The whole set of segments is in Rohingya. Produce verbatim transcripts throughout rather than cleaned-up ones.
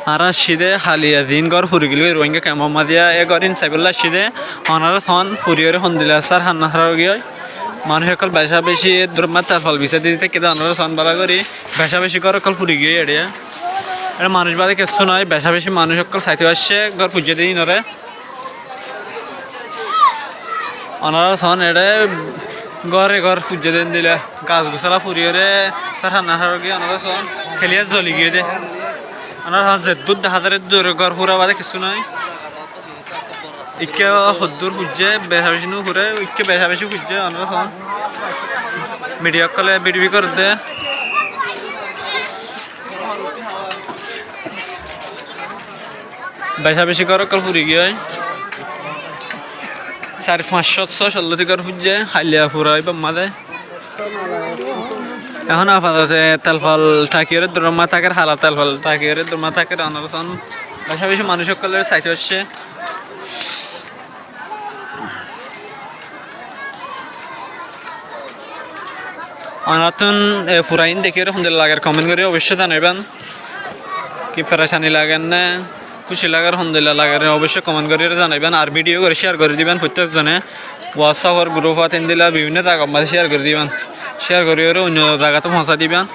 Añára aiccí dé háliya ziín gór furi giyói Ruáingga kemfor mazé, e gór ín saibólla aiccí dé. Onorá soón furiyóre hondila sár hánna hár óigiyoi. Manúic ókkol becá-becí e dóro telfal bisá di táikke dé, onorá soón bála gorí. Becá-becí gór ókkol furi giyói eçé. Eçé manúic baade kessú nái, becá-becí manúic ókkol saitó aiccé gór fuijjé dé ínoré. Onorá soón eçé góre gór fuijjé dé endila. Gas gusála furiyóre sár hánna hár óigiyoi, onorá soón keliyar zoli giyói dé. Onorá soón zeddúr dehá zar eddúr gór fura baade kessú nái. Ikká hoddúr fuijjé, becá-becí no furé, ikká becá-becí fuijjé, onorá soón. Midiya ókkole bidibi gorédde. Becá-becí gór ókkol furi giyói. Sair fañs cót só cót lóti gór fuijjé, háliya fura óibar mazé. Ehón afatote telfal tákiyóre dóro mazé táker, hála telfal tákiyóre dóro mazé táker, onorá soón. Becá-becí manúic ókkolóre saitó aiccé. Onoráttun e furain dekíyore hondila lager comment gorí oboicco zanaiban. Ki ferecani lager né, kúci lager, hondila lager oboicco comment gorí zanaiban. Ar video gorí share gorí diban, fottek zone WhatsApp or group ot endila bibinno zagat mazé share gorí diban. Share goríyore oinno zagat foóñsai diban.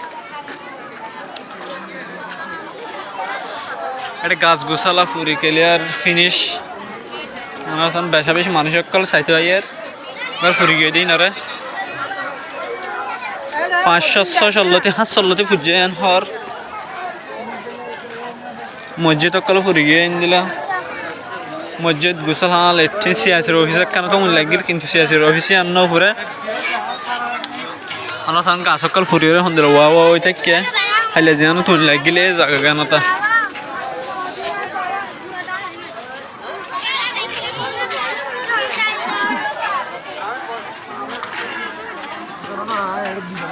Eçé gas gusála furi keliyar finish. Onorá soón becá-becí manúic ókkol saitó aiyér. Gór furi giyói dé ínoré. Fañs cót só cót lóti, háñt cót lóti fuijjé en hór. Mosjid ókkol furi giyói endila. Mosjid, gusól hána, letrin, siyasir ofis ekkán tuñí lagil, kintu siyasir ofis yían no fure. Onorá soón gas ókkol furiyóre hondila wá wá ói táikke. Háliya ziín tuñí lagil e zaga gán ot.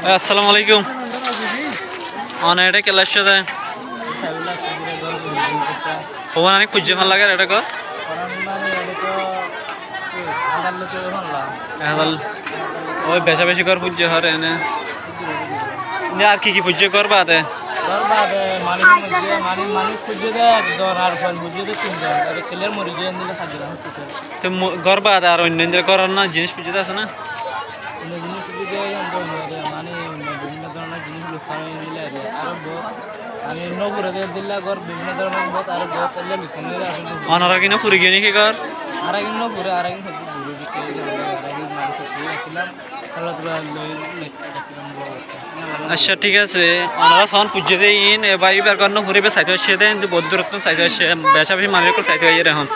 Assalamu alaikum. One eçé kiyólla aiccó dé? Óban aní fuijjé fán lager eçé gór? Ek házar. Ói becá-becí gór fuijjé hoór ene. Ene ar ki ki fuijjé gór baade? Gór baade manúic fuijjé, manúic, manúic fuijjé dé ekzon, ar fuain fuijjé dé tinzon, ar keliyar mori giyé endila fañs zon fuijjé. Te mo-, gór baade ar oinno endila gór or na jinis fuijjé dé asé na? Oinno jinis fuijjé dé, oinno, oinno, mane oinno bibinno dóronor jinis luksan óiye endila ar, ar bout, mane no fure dé endila gór bibinno dóronor bout, ar bout endila luksan óiye dé asé. Onorá ki no furi giyé né ki gór? Añára ki no fure, añára ki no fure, añára ki manúic furi rakílam. Accá, thík asé. Onorá soón fuijjé dé ín, e bái íbar gór no furi, íba saitó aiccé dé, inde bout durottún saitó aiccé, becá-becí manúic ókkol saitó aiyér ehón.